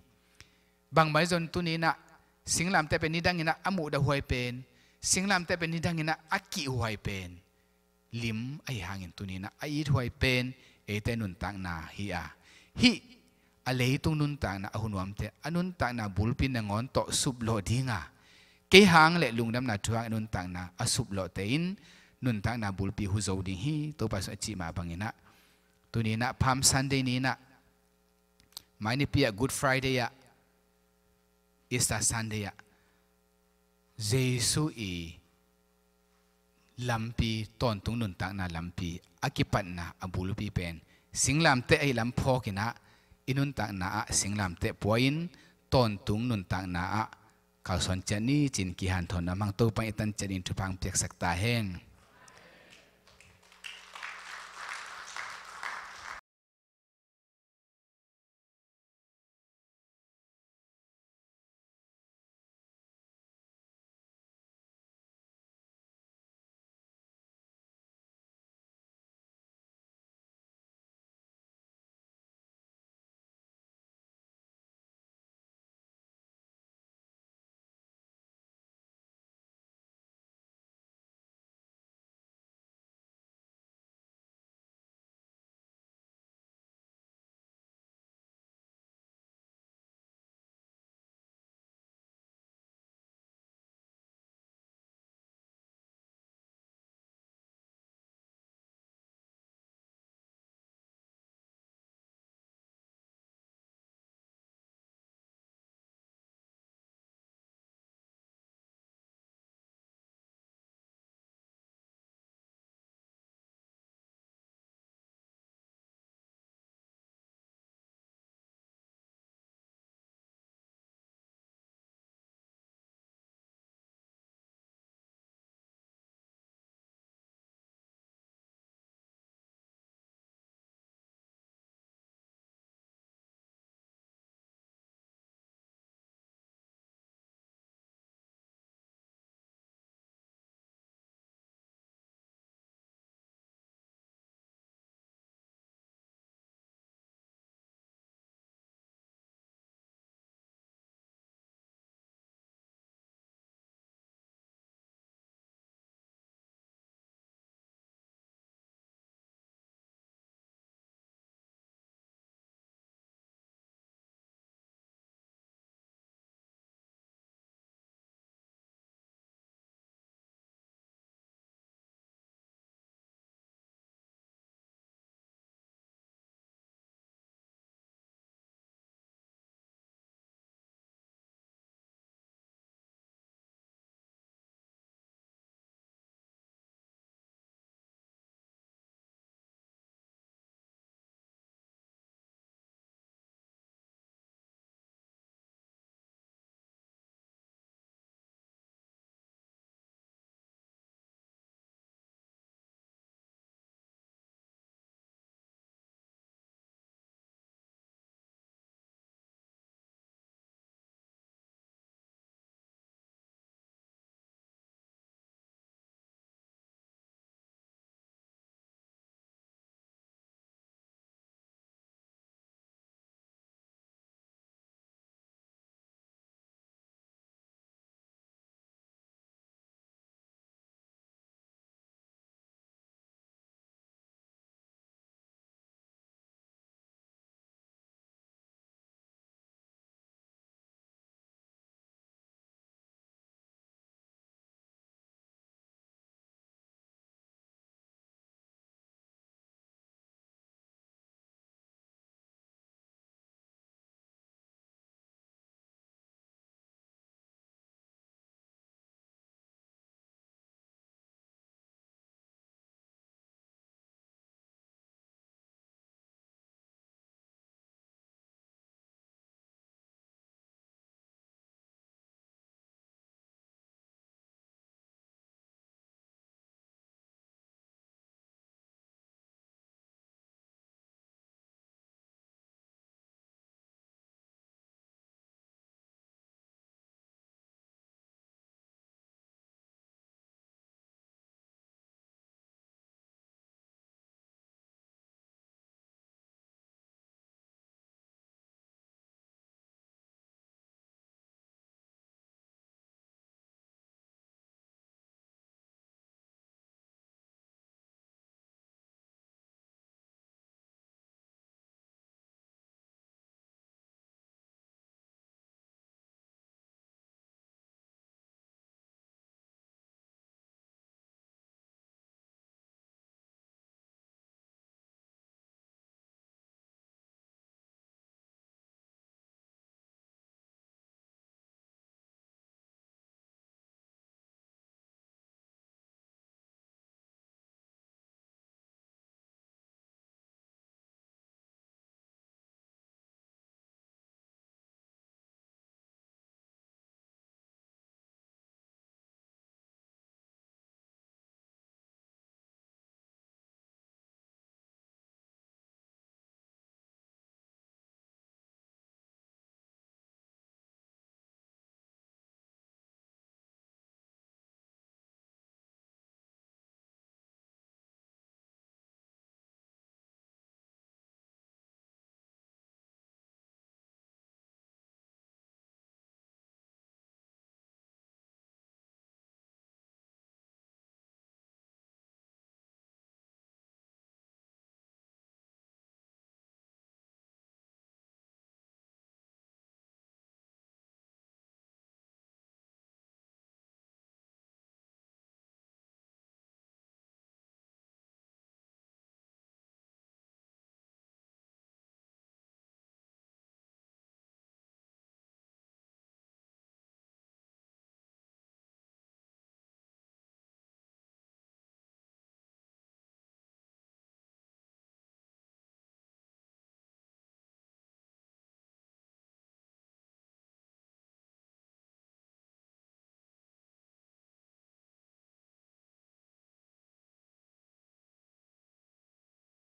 Bangmah hi zong tuni-in ah, singlamteh pen nidangin ah a muhdah huai pen, singlamteh pen nidangin ah a kihhuai pen lim ahi hangin tuni-in ah a ithuai pen eite nuntakna hi a, hih a leitung nuntakna a hunuamte a nuntakna bulpi nangawn tawh suplawh ding a, kei hang le lungdamna thu hang a nuntakna a suplawhte in nuntakna bulpi hu zo ding hi, Topa Jesu a cih mah bangin ah, tuni-in ah Palm Sunday ni-in ah, mai nipi ah Good Friday ah, Easter Sunday ah, Jesu i lampi, tawntung nuntakna lampi a kipatna a bulpi pen singlamteh ahi lam phawkin ah, i nuntakna ah singlamteh pua-in, tawntung nuntakna ah kalsuan ciat ni ci-in kihanthawn nuam hang. Topa in i tan ciat ding thupha piaksak ta hen.